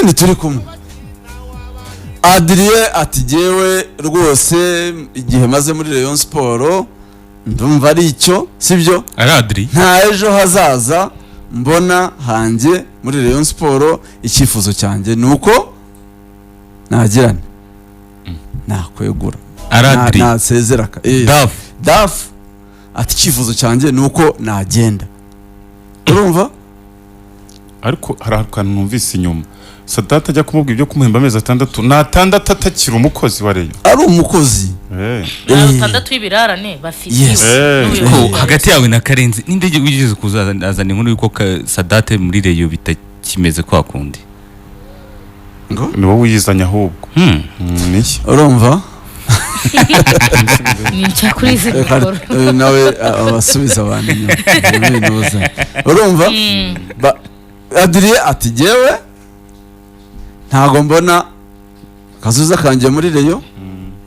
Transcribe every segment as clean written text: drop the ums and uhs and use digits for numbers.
Ntituri kumwe. Adrien ati: "Jyewe rwose igihe maze muri Rayon Sport ndumva ari icyo, sibyo?" Ari Adri. "Nta ejo hazaza mbona hanjye muri Rayon Sport. Icyifuzo cyanjye ni uko nagirane nakwegura." Ari Adri. Nasezera Daf. Daf ati: "Icyifuzo cyanjye ni uko nagenda." Urumva? Ariko hari akantu numvise inyuma, Sadate ajya kumubwira ibyo kumuhemba amezi 6 n'atandatu atakiri umukozi wa Rayon. Ari umukozi. Atandatu y'ibirarane bafitiwe n'ubuyobozi Ko bwa hagati yawe na Karenzi, ninde wigeze kuzazana inkuru y'uko Sadate muri Rayon bitakimeze kwa kundi? Ngo? Ni wowe uyizanye ahubwo. Ni iki? Urumva? Ni nshya kuri izi Reka, mikoro. Nawe abasubiza abantu inyuma. Ibintu biza. Urumva? Adrien ati: "Jyewe ntago mbona kazuza kanjye muri Rayon,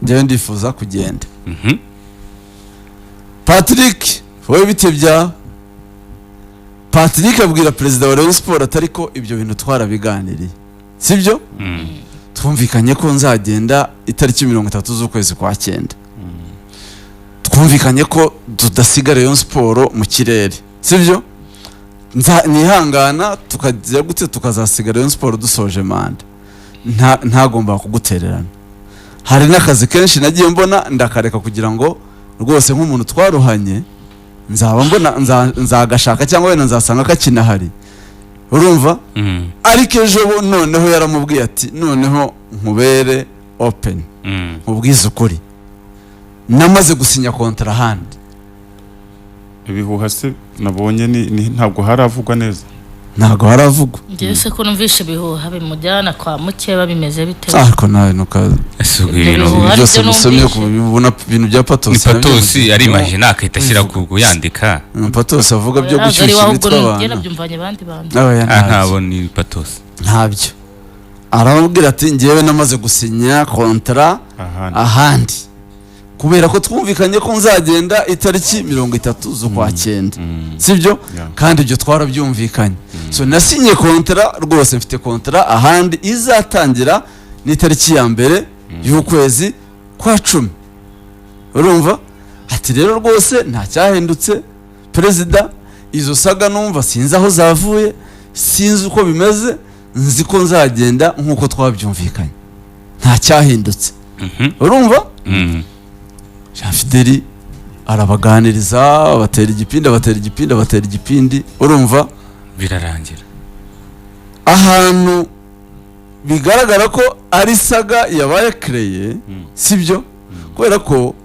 njyewe ndifuza kugenda." Patrick, wowe bite byawe? Patrick abwira perezida wa Rayon Sport atari ko ibyo bintu twarabiganiriye, sibyo? Twumvikanye ko nzagenda itariki 30 z'ukwezi kwa cyenda. Twumvikanye ko tudasiga Rayon Sport mu kirere, sibyo? Nihangana tukajya gute, tukazasiga Rayon Sport dusoje manda. Ntagomba kugutererana. Hari n'akazi kenshi nagiye mbona ndakareka kugira ngo rwose nk'umuntu twaruhanye nzaba mbona nzagashaka cyangwa wenda nzasanga kakinahari." Urumva? Ariko ejo noneho yaramubwiye ati: "Noneho nkubere open, nkubwize ukuri, namaze gusinya kontara ahandi." Ibihuha se nabonye ni ntabwo haravugwa neza. Ntabwo haravugwa. Njyewe se ko numvishe ibihuha bimujyana kwa mukeba, bimeze bite? Ariko nawe nuka Ese ubwo Ibyo ibintu bihuha byose aribyo musomye numvishe. kubibona ibintu bya Ni patosi. Patosi ari imagine akahita ashyira ku yandika. Patosi avuga byo Ntabwo ari gushyushya we, ahubwo imitwe njye abantu. nabyumvanye abandi bantu. Oya, Ah, ntabyo. ntabo ni Patosi. Ntabyo. Aramubwira ati: "Ngewe namaze gusinya kontara ahandi ahandi, kubera ko twumvikanye ko nzagenda itariki 30 z'ukwa cyenda, sibyo?" Yeah. "Kandi ibyo twarabyumvikanye. So nasinye kontara rwose, mfite kontara ahandi izatangira n'itariki ya mbere y'ukwezi kwa cumi." Urumva? Ati: "Rero rwose nta cyahindutse, perezida. Izo saga numva sinzi aho zavuye, sinzi uko bimeze. Nzi ko nzagenda nk'uko twabyumvikanye, nta cyahindutse." Urumva? Jean Fideli arabaganiriza, batera igipindi, abatera igipindi, abatera igipindi. Urumva? Birarangira. Ahantu bigaragara ko ari saga yabaye kereye, sibyo? Kubera ko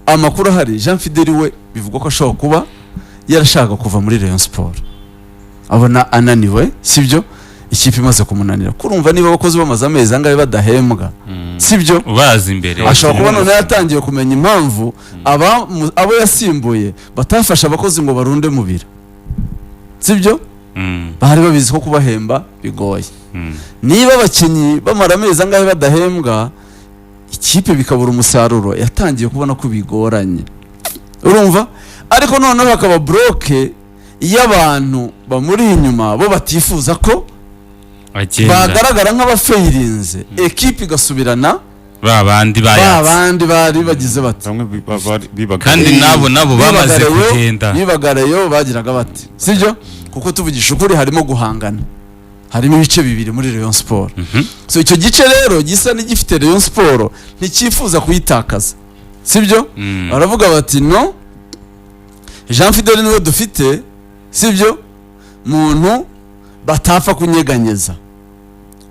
amakuru ahari, Jean Fideli we bivugwa ko ashobora kuba yarashaka kuva muri Rayon Sport, abona ananiwe, sibyo? Ikipe imaze kumunanira. Kurumva niba abakozi bamaze amezi angahe badahembwa, sibyo? Ubaza imbere. Ashobora kuba noneho yatangiye kumenya impamvu abo yasimbuye batafashe abakozi ngo barunde mu biro, sibyo? Bari babizi ko kubahemba bigoye. Niba abakinnyi bamara amezi angahe badahembwa, ikipe bikabura umusaruro, yatangiye kubona ko bigoranye. Urumva? Ariko noneho hakaba bloc y'abantu bamuri inyuma, bo batifuza ko agenda bagaragara nk'abafayirinze, ekipe igasubirana ba bandi ba bayatse. bandi bari bagize bati Bamwe bibaga. Kandi nabo bamaze Bibaga Rayon, kugenda. bibaga Rayon bagiraga bati sibyo? Kuko tuvugisha ukuri, harimo guhangana, harimo ibice bibiri muri Rayon Sport. So icyo gice rero gisa n'igifite Rayon Sport, nticyifuza kuyitakaza, sibyo? Baravuga bati: "No, Jean Fidele niwe dufite, sibyo? Muntu batapfa kunyeganyeza,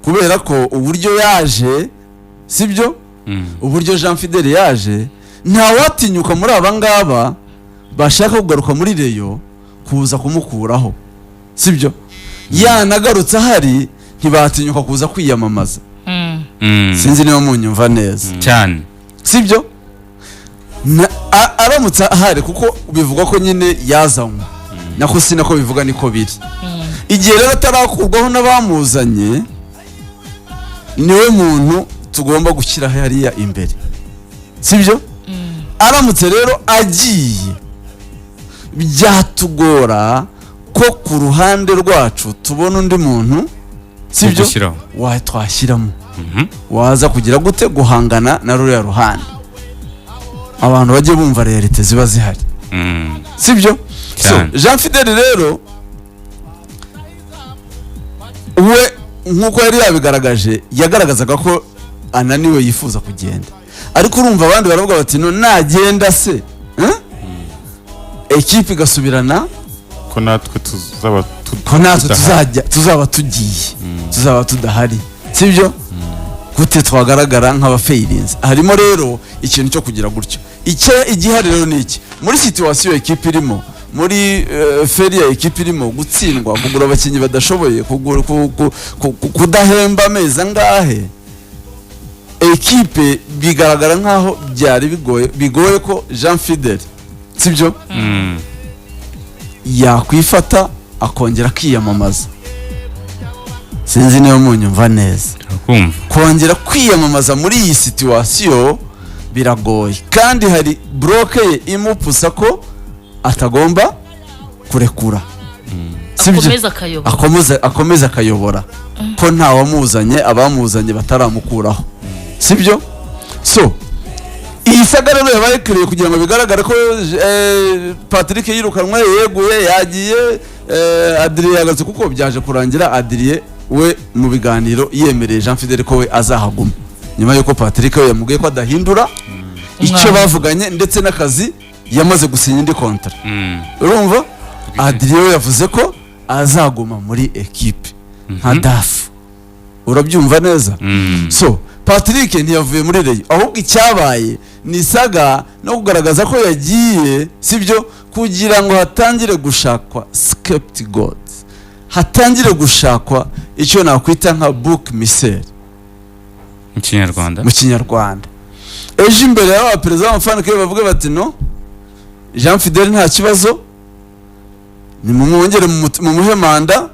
kubera ko uburyo yaje, sibyo? Uburyo Jean Fidele yaje, ntawatinyuka muri aba ngaba bashaka kugaruka muri Rayon kuza kumukuraho, sibyo? Yanagarutse ahari, ntibatinyuka kuza kwiyamamaza." Sinzi niba munyumva neza. Cyane. Sibyo? Aramutse ahari, kuko bivugwa ko nyine yazanywe, nako si nako bivuga, niko biri. Igihe rero atarakurwaho n'abamuzanye, niwe muntu tugomba gushyira hariya imbere, sibyo? Aramutse rero agiye, byatugora ko ku ruhande rwacu tubona undi muntu. Sibyo? Gushyiraho. Wa twashyiramo waza kugira gute guhangana na ruriya ruhande? Abantu bajye bumva réalité ziba zihari. Sibyo? So Cyane. Jean Fidel rero we, nk'uko yari yabigaragaje, yagaragazaga ko ananiwe, yifuza kugenda, ariko urumva abandi baravuga bati: "No nagenda se, eh? Ekipe igasubirana ko natwe tuzaba ko natwe tudahari. tuzajya tuzaba tugiye, tuzaba tudahari, sibyo? Gute twagaragara nk'abafeyirinzi?" Harimo rero ikintu cyo kugira gutyo. Icyo igihari rero ni iki: muri situation ekipe irimo, muri failure ekipe irimo, gutsindwa, kugura abakinnyi badashoboye, kugura, kudahemba amezi angahe, ekipe bigaragara nk'aho byari bigoye ko Jean Fidel, sibyo, yakwifata akongera akiyamamaza. Sinzi niba munyumva neza. Turakumva. Kongera kwiyamamaza muri iyi situation biragoye, kandi hari bloc ye imupusa ko atagomba kurekura. Sibyo? Akomeza akayobora. Akomeza akayobora, ko ntawamuzanye, abamuzanye bataramukuraho, sibyo? So iyi saga rero yabaye créée kugira ngo bigaragare ko Patrick yirukanwe, yeguye, yagiye, Adrien yagarutse, kuko byaje kurangira Adrien we mu biganiro yemereye Jean Fidel ko we azahaguma, nyuma y'uko Patrick we yamubwiye ko adahindura icyo Umwanzuro. bavuganye, ndetse n'akazi yamaze gusinya indi contrat. Urumva Adrien we yavuze ko azaguma muri ekipe nka DAF, urabyumva neza? Mm. So Patrick ntiyavuye muri Rayon, ahubwo icyabaye ni saga no kugaragaza ko yagiye, sibyo, kugira ngo hatangire gushakwa scapegoat, hatangire gushakwa icyo nakwita nka bouc émissaire. Mu Kinyarwanda? Mu Kinyarwanda. Ejo imbere y'aba perezida b'ama fan club bavuga bati: "No, Jean Fidel nta kibazo, nimumwongere mumuhe manda."